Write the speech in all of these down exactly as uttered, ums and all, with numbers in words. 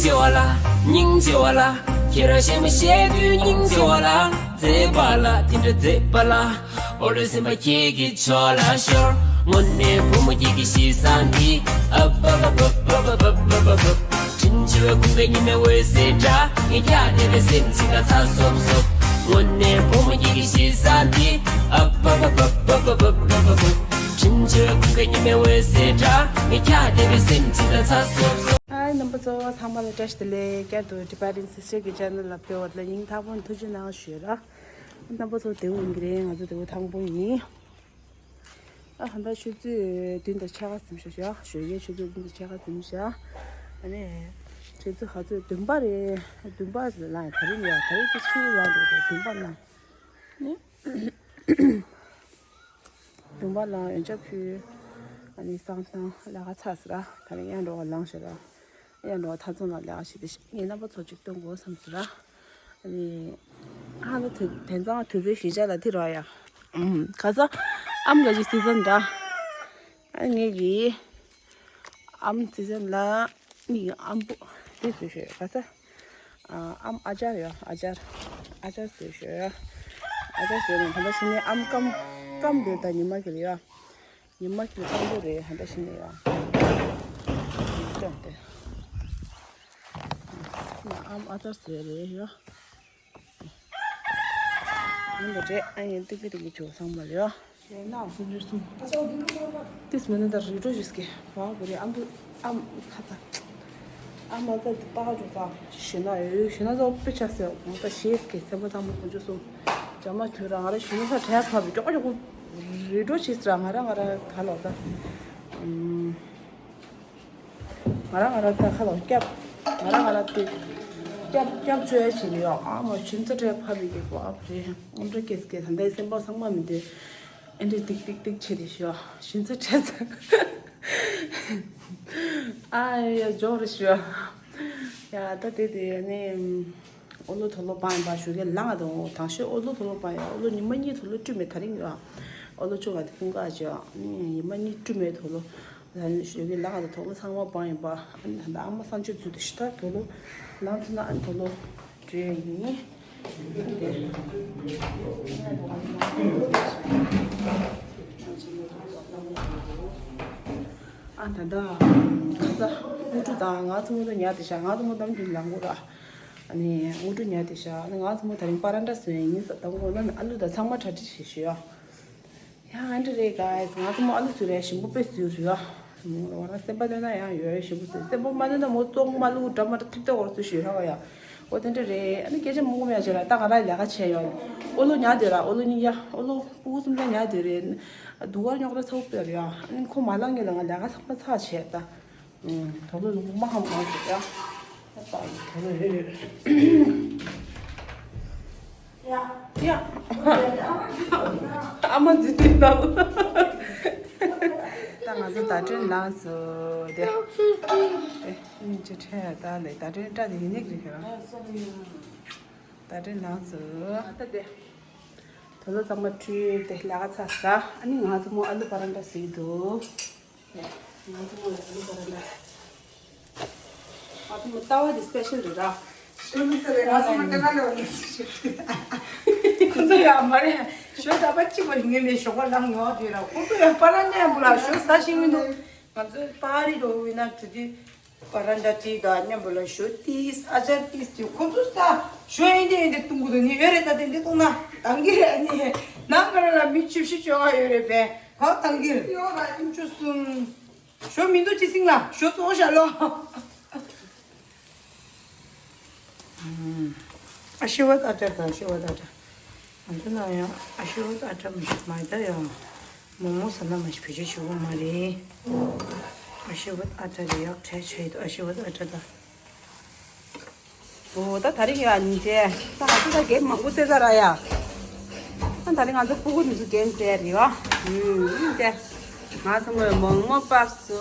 ཆེ་བ་ལ། སྙིང་རྗེ་བ་ལ། ཁྱེད་རང་གཞན་མ་བཤད་དུས་སྙིང་རྗེ་བ་ལ། མཛེས་པ་ལ་དེ་འདྲ་མཛེས་པ་ལ། འོ་རེ་སེམས་པ་ཁྱེད་ཀྱི་ཕྱོགས་ལ་ཤོར། དངོས་གནས་བུ་མོ་ཁྱེད་ཀྱི་གཤིས་བཟང་འདི། ཨ་བ་བ་བ། དྲིན་ཆེ་བའི་ཁུངས་ཀྱི་ཉི་མའི་འོད་ཟེར་འདྲ། ངས་ཀྱང་དེ་འདྲ་སེམས་ཅིག་ལ་ཚ་སོབ་སོབ། དངོས་གནས་བུ་མོ་ཁྱེད་ཀྱི་གཤིས་བཟང་འདི། ཨ་བ་བ་བ། དྲིན་ཆེ་བའི་ཁུངས་ཀྱི་ཉི་མའི་འོད་ཟེར་འདྲ། ངས་ཀྱང་དེ་འདྲ་སེམས་ཅིག་ལ་ཚ་སོབ་སོབ། ཨ། རྣམ་པ་ཚོ་ཚང་མ་ལ་བཀྲ་ཤིས་བདེ་ལེགས། བསྐྱར་དུ་Tibetan Sister གི་channel ལ་འཕེལ་བ་ལ་སྙིང་ཐག་པ་ནས་ཐུགས་རྗེ་གནང་ཞུ་ར། རྣམ་པ་ཚོ་བདེ་པོ་ཡིན་གྱི་རེད། ང་ཚོ་བདེ་པོ་ཐང་པོ་ཡིན། ཨ། ཧན་ད་ཆུ་ཚོད་བདུན་དང་ཕྱེད་ཀ་ཟིན་ཤག་ཞོགས་ཀའི་ཆུ་ཚོད་བདུན་དང་ཕྱེད་ཀ་ཟིན་ཤག་ཨ་ནི་དེ་ཚོ་ག་ཚོད། བདུན་པ་རེད། བདུན་པ་ལ་ད་རིང་ཡ། ད་རིང་དེ་ཆུ་ལ་འགྲོ་རེད། བདུན་པ་ལ་ནི། བདུན་པ་ལ་ཡོན་ཆབ་ཕུལ། ཨ་ནི་བསང་བཏང་། ལས་ཀ་ཚར་ཟེར་ར། ད་རིང་ཡང་འགྲོ་བ་ལངས་ཤག་ར། ཡང་འགྲོ་བ་ཐ་ཚོ་ན་ལས་ཀ་བྱེད་དེ་ཤག་ངས་རྣམ་པ་ཚོ་ཅིག་སྟོན་དགོས་བསམ་ཟེར་ར། ཨ་ནི་ཧ་ལ་དེ་དེང་སང་དུས་ཚོད་གཞིས་ཆགས་ལ་དེ་ར་ཡ། ཨམ། ག་ས། ཨམ་ག་ཅིག་སི་ཛན་འདྲ། ཨ་ངེད་ཀྱི་ཨམ་སི་ཛན་ལ་ངེད་ཀྱི་ཨམ་བུ་དེ་བཟོས་ཤོག་ག་ས། ཨ། ཨམ་ཨ་ཅར་ཡོད། ཨ་ཅར། ཨ་ཅར་བཟོས་ཤོག་ཨ་ཅར་བཟོས་ནས་ད་ལྟ་ཕྱི་ནས་ཨམ་སྐམ་སྐམ་འདུག་ད་ཉི་མ་གི་ལ་ཡ། ཉི་མ་གི་སྐམ་པོ་རེད། ད་ལྟ་ཕྱི་ནས་ཡ། ཅོག་དེ། ཨམ་ཨ་ཅར་བཟོས་རེད་ཡ། ཡིན་པ་རེད། ཨ་ཡིན། ཏིག་ཏིག་ཏིག་ཅིག་ཚང་མ་ལ་ཡ། ཡང་ན་སུམ་ཅུ་གསུམ། ཏིས་མི་ནི་ད་རི་ཀྲོ་ཞིག་སྐྱེ་བ་གོ་རེད། ཨ་འདུ་ཨ་ཁ་ད། ཨ་མ་ད་འདི་པ་ཇོ་ད་ཞེ་ན་ཡོད། ཞེ་ན་ཚོ་དཔེ་ཆ་སེ་མོ་ད་ཞེས་སྐྱེ་སེམས་པ་དང་མོ་སུམ་ཅུ་གསུམ། ཇ་མ་ཁྱོད་རང་ང་ར་ཞེ་ན་ས་བྲལ་ཕབ་པའི་ཀྲོག་ཀྲོག་རི་ཀྲོ་ཞིག་ར། ང་ར་ང་ར་ད་ལོ་ད། ང་རང་ང་རང་ད་ཁ་ལོ་སྐྱབས། ང་རང་ང་རང་དེ་སྐྱབས་སྐྱབས་བཅོལ་བྱེད་ཀྱི་ཡོད། ཨ་མ་ཞིམ་ཚ་བྲལ་ཕབ་པའི་གི་བབ་རེད། ཨམ་ཏྲ་སྐད་སྐད་ད་ལྟའི་སེམས་པ་ཚང་མ་མི་འདོད། ཨེ་འདྲ་ཏིག་ཏིག་ཏིག་བྱེད་དེ་ཤོག་ཞིམ་ཚ་བྲལ་ཚ། ཨ་ཡ་འཇོག་རེ་ཤོག་ཡ་ད་དེ་དེ་ནི། ཨོ་ལོ་ཐོ་ལོ་པང་ཡིན་པ་ཞུ་གེ་ལང་ང་དང་། དང་ཤོས་ཨོ་ལོ་ཐོ་ལོ་པང་ཡ། ཨོ་ལོ་ཉི་མ་གཉིས་ཐོ་ལོ་སྤྲུལ་མེད་ད་རིང་ཡོད། ཨོ་ལོ་བཅོ་ལྔ་དེ་ཀུན་དགའ་བྱས། ཉི་མ་གཉིས་སྤྲུལ་མེད་ཐོ་ལོ། ད་ནི་ཞུ་གེ་ལང་ང་དང་ཐོ་ལོ་ཚང་མ་པང་ཡིན་པ། ཨ་ནི་ད་ལྟ་ཨ་མ་གསང་སྤྱོད་འཛུལ་དུ་ཤི་ཐ་ཐོ་ལོ་ལང་ཚུན་ན་ཨ་ནི་ཐོ་ལོ་བྲོས་ཡིན། ཨ་ད་ལྟ་ཁ་ས་དངོས་གྲུབ་དང་ང་ཚོ་མོ་ད་ཉལ་དེ་ཤག་ང་ཚོ་མོ་གཏམ་རྒྱུད་ལང་གོ་ར། ཨ་ནི་དངོས་གྲུབ་ཉལ་དེ་ཤག་ཨ་ནི་ང་ཚོ་མོ་ད་རིང་པ་ར་འདྲ་བཟོས་ཡིན་ས། དང་པོ་ན་ཨ་ལུ་དང་ཚང་མ་གྲ་སྒྲིག་བྱེད་ཤི་ཡ། ཡ་ཨ་འདྲ་རེད་guys། ང་ཚོ་མོ་ཨ་ལུ་བཟོས་རེད། ཞིམ་པོ་དཔེ་བཟོས་རེད་ཡ། མོ་རང་སེམས་པ་གནས་ན་ཡང་ཡོད་ཞིམ་པོ་བཟོས། སེམས་པ་མ་གནས་ན་མོ་བཙོག་མ་ལུག་འདྲ་མ་འདྲ་ཐིབས་ཐིབས་འོར་བཟོས་ཤི་ཡ་ཡ། འོ་དེ་འདྲ་རེད། ཨ་ནི་སྐད་ཆ་མང་པོ་མ་བཤད་ར། ད་ང་རང་ལས་ཀ་བྱས་ཡོད། ཨོ་ལོ་ཉལ་དེ་ར། ཨོ་ལོ་གཉིས་ཡ། ཨོ་ལོ་སྤུ་གུ་གསུམ་ཆ་ཉལ་དེ་རེད། སྡུག་ག་རྙོག་དྲ་ཚ་པོ་དཔེ་རེད་ཡ། ཨ་ནི་ཁོ་མ་ལངས་སྔོན་ལ་ང་ལས་ཀ་ཚང་མ་ཚར་བྱས་ད། ཨུམ། ད་ལོ་ལུང་མ་ཧམ་གང་ཞིག་ཡ། ད་ད་ད་ལོ་ཡོད་ཡོད། ཡ་ཡ། ཨ་མ་འཛིན་དུས་ན། ད་ང་ཚོ་ད་དྲན་ལངས་སོ་དེ། དེ་ཉིན་ཅི་ཁྲེ་ད་ལེ་ད་དྲན་སྐྲ་དེ་ཡིན་ནིག་རེད་ཁྱེད་རང་། ད་དྲན་ལངས་སོ། ད་དེ། ད་ལོ་ཚང་མ་ཁྲུས་དེ་ལས་ཀ་ཚར་ས། ཨ་ནི་ང་ཚོ་མོ་ཨ་ལུ་པ་ར་འདྲ་བཟོས་འདུག་ང་ཚོ་མོ་ལ་ཨ་ལུ་པ་ར་འདྲ། ང་ཚོ་མོ་ལྟ་བ་དེ་སི་པེ་ཤལ་རེད་ར། ཞོ་ནི་ཟེར་རེད། ང་ཚོ་མོ་དེ་ག་ལེ་བ་ནི་ཟེར་ཞིག་ཁོ་ཚོ་ཡང་མ་རེད། ཞོ་འདྲ་པ་གཅིག་པ་ངས་མེད་ཞོགས་པ་ལངས་ཡོང་དུས་ར། ཁོ་ཚོ་ཡང་པ་ར་འདྲ་ཡང་མོ་ལ་ཞོ་ཟ་ཤེས་མི་འདུག་ང་ཚོ་པ་རི་རོ་བི་ན་དུ་དུས། པ་ར་འདྲ་དྲིས་དང་མཉམ་པོ་ལ་ཞོ་ཏིས་ཨ་ཅར་ཏིས་ཏེ་ཁོ་ཚོ་ས་ཞོ་ཨེ་འདི་ཨེ་འདི་བཏུང་གི་འདུག་ནི་ཡོད་རེད། ད་དེ་འདི་བཏུང་ན་དང་གི་རེད། ནི་ནང་ག་ར་ལ་མི་བཅུ་བཞི་བཅོ་ལྔ་ཡོད་རེད་པས། ག་དང་གི་རེད། ཡོད་ར་ཨིན་ཅུ་གསུམ། ཞོ་མི་འདུག་ཅི་སིང་ལ་ཞོ་ཚོ་ཤ་ལོ། ཨ་ཤི་ཝ་ཨ་ཅར་དང་ཨ་ཤི་ཝ་ཨ་ཅར། ང་ཚོ་ལ་ཡང་ཨ་ཤི་ཝ་ཨ་ཅར་མི་ཤི་མ་ད་ཡང་མོག་མོག་ཟ་ན་མ་ཤི་བེད་སྤྱོད་བྱེད་དགོས་མ་རེད། ཨ་ཤི་ཝ་ཨ་ཅར་དེ་ཡག་གྲས་ཆེ་ཡོད། ཨ་ཤི་ཝ་ཨ་ཅར་ད། འོ་ད་ད་རིང་ཡ་ཉིན་ཅེ་ད་ང་ཚོ་ད་གེམ་མང་པོ་རྩེ་ས་ར་ཡ། ད་ད་རིང་ང་ཚོ་སྤུ་གུ་འདི་ཚོ་གེམ་རྩེ་རེད་ཡ། ཨུམ་ཉིན་ཅེ་ང་ཚོ་མོ་མོག་མོག་པག་སུ་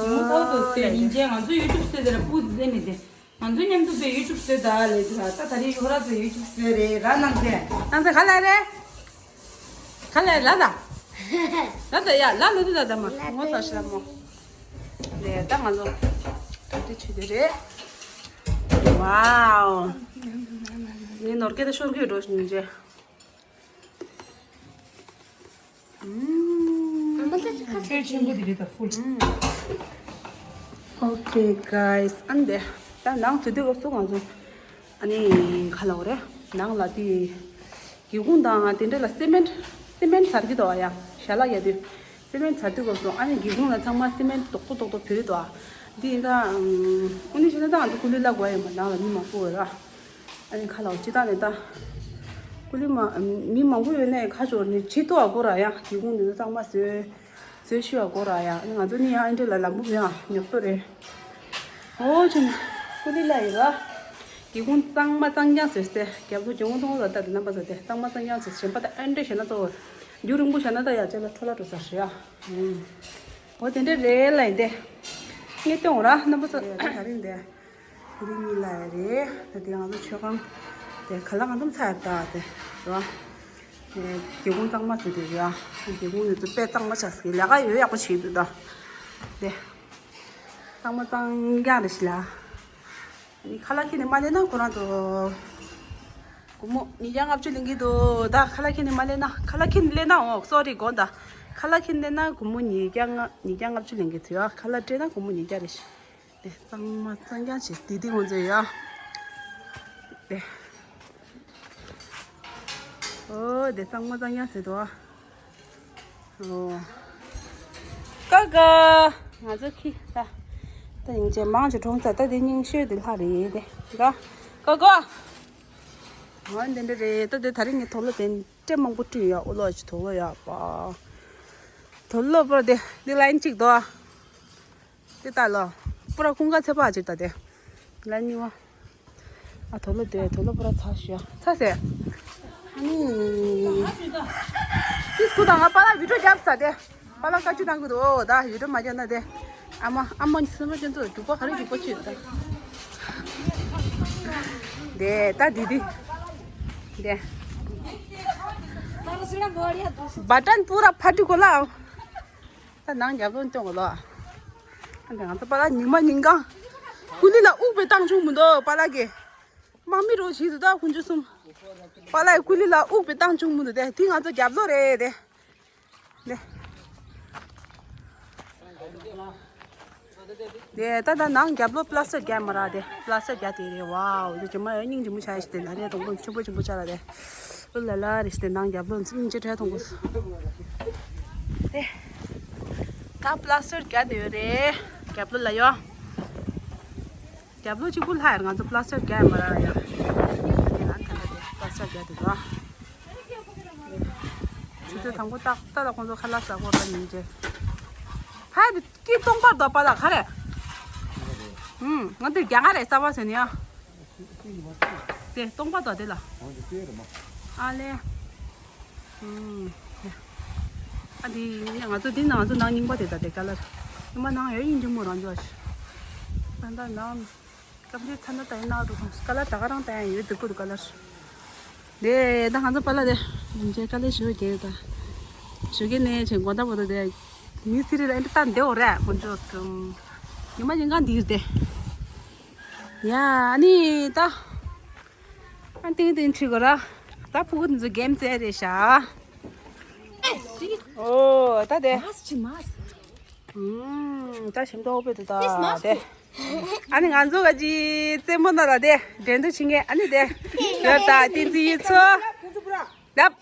མོག་མོག་པག་སུ་ཉིན་ཅེ་ང་ཚོ་ཡུ་ཊུབ་བཟོས་ཏེ་ར་སྤུ་གུ་འདི་ནི་དེ། ང་ཚོ་མཉམ་དུ་དཔེ་ཡུ་ཊུབ་བཟོས་ད་ལས་ཟེར་བ། ད་ད་རེས་ཁོ་ར་ཚོ་ཡུ་ཊུབ་བཟོས་རེད་ར། ནང་ཚེ་ནང་ཚེ་ག་ལ་རེད། ག་ལ་རེད་ལ་ད། ལ་ད་ཡ་ལ་ལ་དུ་ད་ད་མ་ངོ་ཚ་ཤི་ལ་མོ། ལས་ད་ང་ཚོ་ད་དེ་ཆུ་དེ་རེད། Wow. ངས་ནོར་སྐལ་དེ་ཤོར་གི་འགྲོ་ཞིག་མཇལ། ཁྱོད་ཆེན་པོ་དེ་རེད་ད། ཧྥུལ། Okay guys, ཨ་ནི་དེ་ད་ནང་དུ་དུས་སྐབས་སུ་ང་ཚོ་ཨ་ནི་ག་ལབ་དགོས་རེད། ནང་ལ་དེ་སྒེའུ་ཁུང་དང་དེ་འདྲ་ལ་སི་མེན་སི་མེན་ཟ་གི་འདུག་ཡ། ཞལ་ལག་ཡ་དུས་སི་མེན་ཟ་དུས་སྐབས་སུ་ཨ་ནི་སྒེའུ་ཁུང་ལ་ཚང་མ་སི་མེན་རྡོག་པོ་རྡོག་པོ་བུད་འདུག་འདི་ཡིན་ད། ཨུ་ནི་བྱས་ན་ད་ང་ཚོ་ཀུ་ལི་ལ་དགོས་ཡོད་མ། ནང་ལ་མི་མང་པོ་ཡོད་ར། ཨ་ནི་ཁ་ལག་ཅི་ད་ནས་ད། ཀུ་ལི་མ་མི་མང་པོ་ཡོད་ནས་ཁ་ཕྱོགས་ནས་ཇི་ལྟ་བ་དགོས་ར་ཡ། སྒེའུ་ཁུང་འདི་ཚོ་ཚང་མ་བཟོས། བཟོས་ཤུ་བ་དགོས་ར་ཡ། ཨ་ནི་ང་ཚོ་ནི་ཡ་ཨ་འདྲ་ལ་ལམ་བུ་མེད་ཨ། ཉོབ་ཏོ་རེད། ཨོ་ཆུ་ན། ཀུ་ལི་ལ་ཡི་ར། སྒེའུ་ཁུང་གཙང་མ་གཙང་རྐྱང་བཟོས་ཏེ། རྒྱབ་ལོགས་སྒེའུ་ཁུང་སྟོང་ལ་ལྟ་དེ་རྣམ་པ་བཟོས་ཏེ། གཙང་མ་གཙང་རྐྱང་བཟོས། གཞན་པ་ད་ཨ་འདྲ་བྱས་ན་གཙོ་བོ། རྒྱུ་རིང་པོ་བྱས་ན་ད་ཡ་ཅེ་ལ་འཕྲོ་ལ་འགྲོ་ས་རེད་ཡ། ཨོ་དེ་འདྲ་རེད་ལ་ཡིན་ཏེ། ངས་སྟོན་འོང་ར་རྣམ་པ་ཚོ། ད་རིང་དེ། དེ་རིང་གཉིས་ལ་རེད། ད་དེ་ང་ཚོ་མཆོད་ཁང་དེ་ག་ལ་ང་ཚོ་ཚར་ད་དེ་ར། དེ་སྒེའུ་ཁུང་གཙང་མ་བཟོས་དེ་ར། སྒེའུ་ཁུང་ནི་ཚོ་དཔེ་གཙང་མ་ཆགས་སི་ལས་ཀ་ཡོད་ཡག་པོ་བྱེད་འདུག་ད། དེ་གཙང་མ་གཙང་རྐྱང་རེད་ཤི་ལ། ཁ་ལག་ཁྱེར་ནས་མ་སླེབས་ན་ཁོ་རང་ཚོ། སྒོར་མོ་ཉིས་བརྒྱ་ལྔ་བཅུ་ལེན་གྱི་འདུག་ད་ཁ་ལག་ཁྱེར་ནས་མ་སླེབས་ན། ཁ་ལག་ཁྱེར་ནས་སླེབས་ན་འོ་སོ་རི་དགོངས་དག་ཁ་ལག་ཁྱེར་ནས་སླེབས་ན་སྒོར་མོ་ཉིས་བརྒྱ་ལྔ་ཉིས་བརྒྱ་ལྔ་བཅུ་ལེན་གྱི་འདུག་ཡ། ཁ་ལག་སྤྲད་ན་སྒོར་མོ་ཉིས་བརྒྱ་རེད་ཤི། དེ་གཙང་མ་གཙང་རྐྱང་བྱས་དེ་དེ་ང་ཚོ་ཡ། དེ། ཨོ་དེ་གཙང་མ་གཙང་རྐྱང་བྱས་འདུག་ཨོ། ཀ་ཀ་ང་ཚོ་ཁི་ད། ད་ཡིན་ཅེ་མང་ཅེ་གྲོང་ཚ་ད་དེ་རྙིང་ཤོས་དེ་ལྷ་རེད་དེ། ཀ་ཀ་ཀ་ཀ་ཨོ་འདི་འདྲ་རེད། ད་དེ་ད་རིང་ངས་དོ་ལོ་དེ་སྤྲེ་མང་པོ་བསྐྲུན་ཡ། ཨོ་ལོ་ཅི་དོ་ལོ་ཡ་པ། དོ་ལོ་པར་དེ་འདི་ལ་ཡིན་གཅིག་དོ། དེ་ལྟ་ལོ། པུ་ར་ཁུང་ཁ་ཚེ་ཕག་ཅིག་ད་དེ། ལ་ཉི་བ། ཨ་དོ་ལོ་དེ་དོ་ལོ་པུ་ར་ཚ་ཤོ་ཚ་ཟེ། ཨ་ནི། ཏིས་ཁུ་དང་ང་པ་ལ་བི་ཏྲོ་རྒྱབ་ས་དེ། པ་ལ་ཀ་ཅུ་དང་གུ་དོ་ད་བི་ཏྲོ་མ་རྒྱབ་ན་དེ། ཨ་མ་ཨ་མ་ནི་སེམས་པ་ཅན་ཚོ་རྒྱུག་པ་ག་རེ་རྒྱུག་པ་ཅིག་ད། དེ་ད་དི་དི། དེ། बटन पूरा फट गया। ད་ནང་རྒྱབ་ལོགས་སྟོན་གོ་ལོ། ཨ་ང་ཚོ་པ་ལགས་ཉི་མ་ཉིན་གང་། ཀུ་ལི་ལ་དབུགས་པའི་བཏང་བྱུང་མི་འདུག་པ་ལགས་ཀྱིས། དམག་མི་རོ་བྱེད་དུ་ད་ཁོང་ཚོ་གསུམ། པ་ལགས་ཀུ་ལི་ལ་དབུགས་པའི་བཏང་བྱུང་མི་འདུག་དེ་དེ་ང་ཚོ་རྒྱབ་ལོགས་རེད་དེ། དེ། དེ་ད་ད་ནང་རྒྱབ་ལོགས་པ་ལ་སི་ཊར་རྒྱག་མ་ར་དེ། པ་ལ་སི་ཊར་རྒྱག་དེ་རེད། ཝའོ་དེ་ཇི་མ་ཡ་སྙིང་རྗེ་མོ་ཆགས་ཤི་དེ་ན་རེ་དང་པོ་ཆུ་པོ་ཆུ་པོ་ཆགས་ར་དེ། ཨུ་ལ་ལ་རེ་ཤི་དེ་ནང་རྒྱབ་ལོགས་སྙིང་རྗེ་བྲལ་དང་པོ། དེ། ད་པ་ལ་སི་ཊར་རྒྱག་དེ་ཡོད་རེད། རྒྱབ་ལོགས་ལ་ཡོ། རྒྱབ་ལོགས་གཅིག་པུ་ལྷག་ཡར་ང་ཚོ་པ་ལ་སི་ཊར་རྒྱག་མ་ར་ཡ། དེ་ང་ད་ལ་དེ་པ་ལ་སི་ཊར་རྒྱག་དེ་དོ། ཆུ་ཚོད་དང་པོ་ཏག་ཏག་ལ་ཁོང་ཚོ་ཁ་ལག་ཟ་གོ་ར་ཉིན་རྗེས། ཕ་དེ་སྐྱིད་སྟོང་པར་དོ་པ་ལ་ག་རེ། ཨུམ་ང་དེ་རྒྱ་ག་རེ་ས་བ་ཟེར་ནི་ཡ། དེ་སྟོང་པར་དོ་དེ་ལ། ཨ་ལེ། ཨུམ། ཨ་དེ་ང་ཚོ་དེ་ནང་ང་ཚོ་ནང་རྙིང་པ་དེ་ད་དེ་ཀ་ལར། ཉི་མ་ནང་ཡོད་ཡིན་གྱི་མོ་རང་ཚོ་ཨ་ཤི། ད་ད་ནང་། སྐབས་འདིར་ཚ་ན་ད་ཡིན་ན་འགྲོ་སོང་། ཀ་ལ་ད་ག་རང་ད་ཡང་ཡོད་འདུག་པོ་འདུག་ཀ་ལར། དེ་ད་ང་ཚོ་པ་ལ་དེ་མཇལ་ཀ་ལེ་ཞུ་གེ་ད། ཞུ་གེ་ནས་ཆེ་དགོན་ད་པོ་ད་དེ་མི་སི་རི་ལ་ཨེ་འདྲ་ད་འདེའོ་རེད་ཁོང་ཚོ་གསུམ། ཉི་མ་ཉིན་གང་འདིར་དེ། ཡ་ཨ་ནི་ད། ཨ་ཏིང་ཏིང་ཁྲི་གོ་ར། ད་ཕུ་གུ་འདི་ཚོ་གེམ་རྩེ་རེད་ཤག་ཨོ་ད་དེ། མས་ཅི་མས། ཨུམ། ད་ཞིམ་ཏོག་པོ་འདུག་ད་དེ། ཨ་ནི་ང་ཚོ་ག་ཅི་རྩེད་མོ་ན་ལ་དེ་འགྲན་བསྡུར་བྱེད་མཁན་ཨ་ནི་དེ། ཡོད་ད་ཏིན་ཙི་ཡི་ཚོ། ལབ།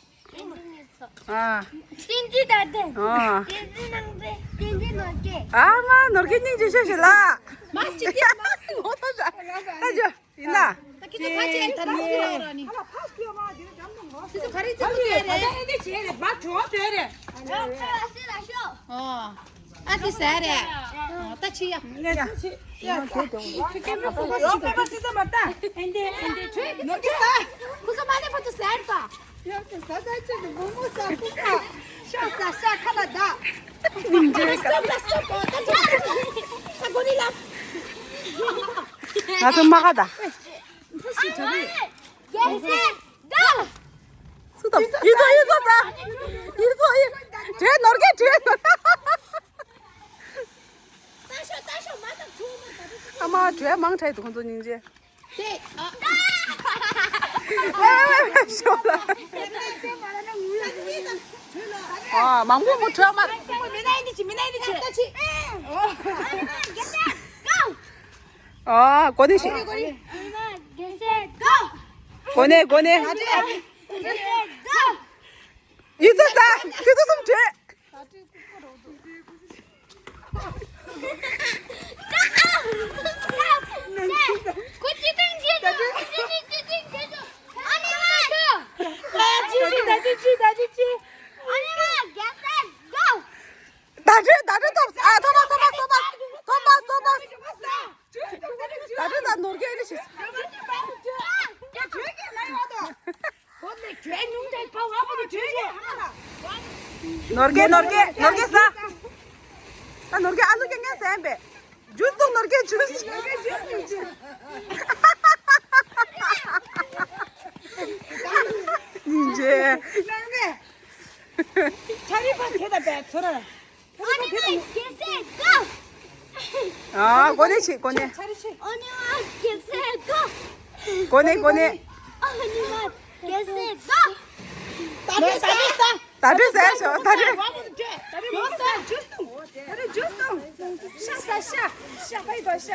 ཨ། ཏིན་ཙི་ད་དེ། ཨ། ཏིན་ཙི་ནང་དེ་ཏིན་ཙི་ནོར་སྐྱེས། ཨ་མ་ནོར་སྐྱེས་སྙིང་རྗེ་ཤོས་ཤིག་ལ། མས་ཅི་ཏིས་མས། ངོ་ཐོག་ཤ། ད་ཅོ། ཡིན་ན། ད་ཁྱེད་ཚོ་ཁ་ཆེ་ད་རང་ཁྱེད་རང་རང་ནི། ཁྱེད་ཚོ་ག་རེ་རྩེད་མོ་རྩེ་རེད། ཨ་དེ་ཟ་རེད། ཨ་ད་ཅི་ཡ། ཨ་ད་ཅི་ཡ། ཡ་ད་ཅི་ཡ། ཁྱེད་ཚོ་ཁ་ཆེ་ད་ཁྱེད་ཚོ་ཁ་ཆེ་ད། ཨེ་འདི་ཨེ་འདི་ཁྱོད་ཀྱི་ཁ་ཆེ་ད། ཁོ་ཚོ་མ་ནས་ཕར་ཚུར་ཟ་རེད་ད། ཡང་དེ་ཟ་ཟ་ཅིག་གི་བུ་མོ་ཟ་ཁུ་ཁ། ཤ་ཟ་ཤ་ཁ་ལ་ད། སྟོབས་ལ་སྟོབས་པོ་ད་ཁ་ཁ་གོ་ནི་ལ། ང་ཚོ་མ་ག་ད། ཕུ་ཤི་ཐ་བི། སུ་ད། ཡི་ཚོ་ཡི་ཚོ་ད། ཡི་ཚོ་ཡི། བྲེ་ནོར་གེ་བྲེ་ནོར། ཨ་མ་བྲེ་མང་ཁྲ་ཡི་འདུག་ཁོང་ཚོ་སྙིང་རྗེ། ཨ། མང་པོ་མོ་ཁྲོས་མ། ཨ། གོ་ནས་ཤིག་གོ་ནས་གོ་ནས། ཡིག་ཚོགས་ས། ཁྱོད་ཚོ་གསུམ་བྲོས། ད་བྲོས་ད་བྲོས་ཐོབ། ཨ། ཐོབ་པ་ཐོབ་པ་ཐོབ་པ་ཐོབ་པ་ཐོབ་པ། ད་བྲོས་ད་ནོར་གྱི་ཨེ་རེད་ཤི། ནོར་གྱི་ནོར་གྱི་ནོར་གྱི་ས། ད་ནོར་གྱི་ཨ་ལུ་གྱི་ངས་ཟན་པས། ཇུས་དང་ནོར་གྱི་ཇུས། ཉིན་རྗེ། ཆ་རི་པ་དེ་ད་པས་ཚོ་ར། ཨ། གོ་ནས་ཆེ་གོ་ནས། གོ་ནས་གོ་ནས། ད་བྲོས་ཟ་ཤོག་ད་བྲོས།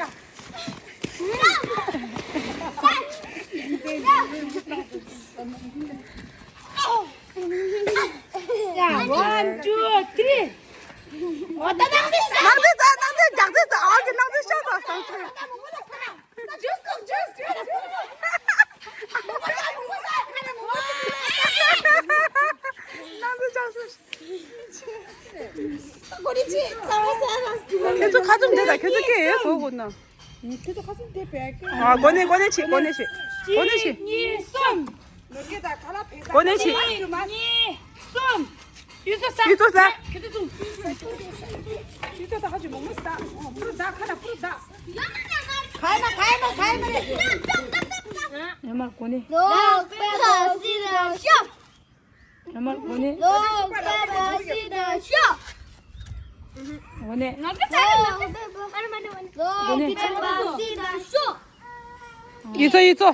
One, two, three. ཨོ་ད་ནང་དེ་ས། ནང་དེ་ས། ནང་དེ་རྒྱག་དེ་ས། ཨོ་གི་ནང་དེ་ཤོག་ས། ཇུས་དང་ཇུས། ཇུས་དང་། ནང་དེ་ཤོག་ས། ཁྱེད་ཚོ་ཁ་ཚུམ་བསྡད་དང་། ཁྱེད་ཚོ་སྐད་ཡོད་བཟོ་དགོས་ན། ཁྱེད་ཚོ་ཁ་ཚུམ་བསྡད་པས་སྐད། ཨ། གོ་ནས་གོ་ནས་ཆེ་གོ་ནས་ཆེ། གོ་ནས་ཆེ། གཉིས་གསུམ། གོ་ནས་ཆེ། གཉིས། གསུམ། ཡུ་ཚོ་ས། ཡུ་ཚོ་ས། ཁྱེད་ཚོ་གསུམ། ཡུ་ཚོ་ད་ཧ་ཅུ་མོ་མོ་ས། པུ་རུ་ད་ཁ་ན་པུ་རུ་ད། ག་ཡ་མ་ག་ཡ་མ་ག་ཡ་མ་རེད། ཡ་མར་གོ་ནས། ལོག་པའི་ལ་སི་ལ་ཤོག་ཡ་མར་གོ་ནས། ལོག་པའི་ལ་སི་ལ་ཤོག་གོ་ནས། ལོག་པའི་ལ་སི་ལ་ཤོག་ཡུ་ཚོ་ཡུ་ཚོ།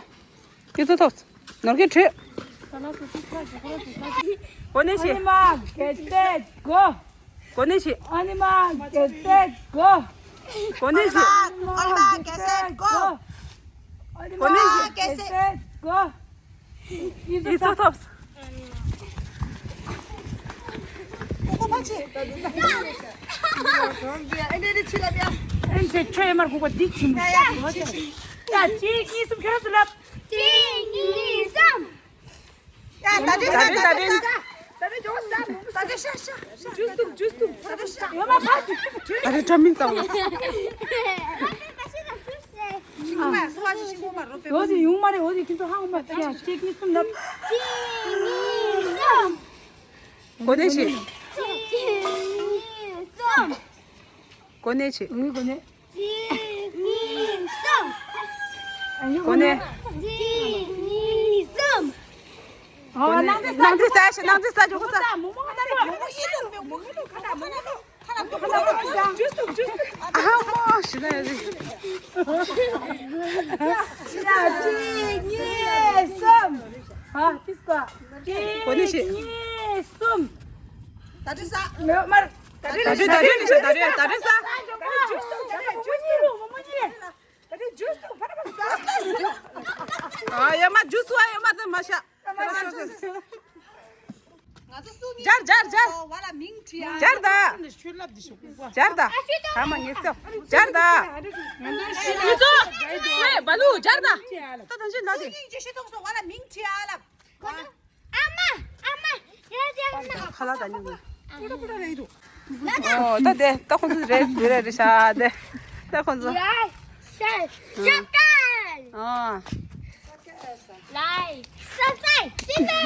ཁྱེད་ཚོ་ཐོབ། ནོར་གྱི་ཁྲོད། གོ་ནས་ཆེ། ཨ་ནི་མ་གེ་སེ་གོ། གོ་ནས་ཆེ། ཨ་ནི་མ་གེ་སེ་གོ། གོ་ནས་ཆེ། ཨ་ནི་མ་གེ་སེ་གོ། ཨ་ནི་མ་གེ་སེ་གོ། ཡིག་ཚོགས་ཐོབ། ཨེ་ནས་ཆི་ལ་ཡ། ཨེ་ནས་ཁྲོས་མར་གོ་གོ་འདི་ཁྱིམ། ཡ་ཡ་ཡ། གཅིག་གཉིས་གསུམ། ཁྱོད་རང་ཚོ་ལབ། གཅིག་གཉིས་གསུམ། ཡ་ད་དེ་ད་དེ་ད་དེ་ད་དེ་ད་དེ་ཇོ་ས། ད་དེ་ཤ་ཤ་ཤ། ཇུས་དུམ་ཇུས་དུམ། ད་དེ་ཤ། ཡོད་མ་ཕ། ད་དེ་ཁྲ་མིན་ཙང་། ཤིང་མ་སོ་བ་ཞིག་ཤིང་མ་རོ་པེ། འོ་དེ་ཡོང་མ་རེད། འོ་དེ་ཁྱིམ་ཚང་ཧ་གོ་མ་ཐལ། ཡ་གཅིག་གཉིས་གསུམ་ལབ། གཅིག་གཉིས་གསུམ། གོ་གནས་ཆེ། གཅིག་གཉིས་གསུམ། གོ་གནས་ཆེ། ཨུ་གོ་གནས། གཅིག་གཉིས་གསུམ། ཨ་ཡོ་གོ་གནས། གཅིག་གཉིས་གསུམ། ཨོ་ནང་ཚེ་ས་ནང་ཚེ་ས་ཞིག་ནང་ཚེ་ས་ཇོ་ཁོ་ས། མོ་མོ་ཁ་ད་མོ་མོ་ཡིན་ལུག་མོ་མོ་ལུག་ཁ་ད་མོ་མོ་ལུག་ཁ་ད་མོ་མོ་ལུག་ཇུས་དུམ་ཇུས་དུམ། ཨ་མོ་ཞི་ན་ཡ་ཟི། གཅིག་གཉིས་གསུམ། ཧ་ཏིས་ཀ། གོ་གནས་ཆེ། གཉིས་གསུམ། ད་དྲི་ས། མེ་མར། ད་དྲི་ད་དྲི་ད་དྲི་ད་དྲི་ད་དྲི་ས། ཨ་ཡ་མ་ཇུས་བ་ཡ་མ་ད་མ་ཤ། ང་ཚོ་སུ་གཉིས། སྦྱར་སྦྱར་སྦྱར། བ་ལ་མིང་བྲིས་ཨ། སྦྱར་ད། ཆུ་ལབ་འདི་ཤོག་གུ་བ། སྦྱར་ད། ཨ་མ་ངེས་སོ། སྦྱར་ད། ང་ཚོ་ཤི་ལབ། ཨེ་བ་ལུ་སྦྱར་ད། ད་དང་ཤི་ལབ་དེ། སུ་གཉིས་ཅི་ཤི་ཐོག་སོ་བ་ལ་མིང་བྲིས་ཨ་ལབ། ཨ་མ། ཨ་མ། ཡ་ཡ་ཨ་མ། ཁ་ལག་ད་ཉུང་། པུ་ར་པུ་ར་རེད་འདུག་ཨོ་ད་དེ་ད་ཁོང་ཚོ་རེད་རེད་རེད་ཤ་དེ། ད་ཁོང་ཚོ། ཡ་ཤ་ཤ་ཀལ། ཨོ། ལའི་སབ་སི་ཀ་རབ་ཅི་ནོ།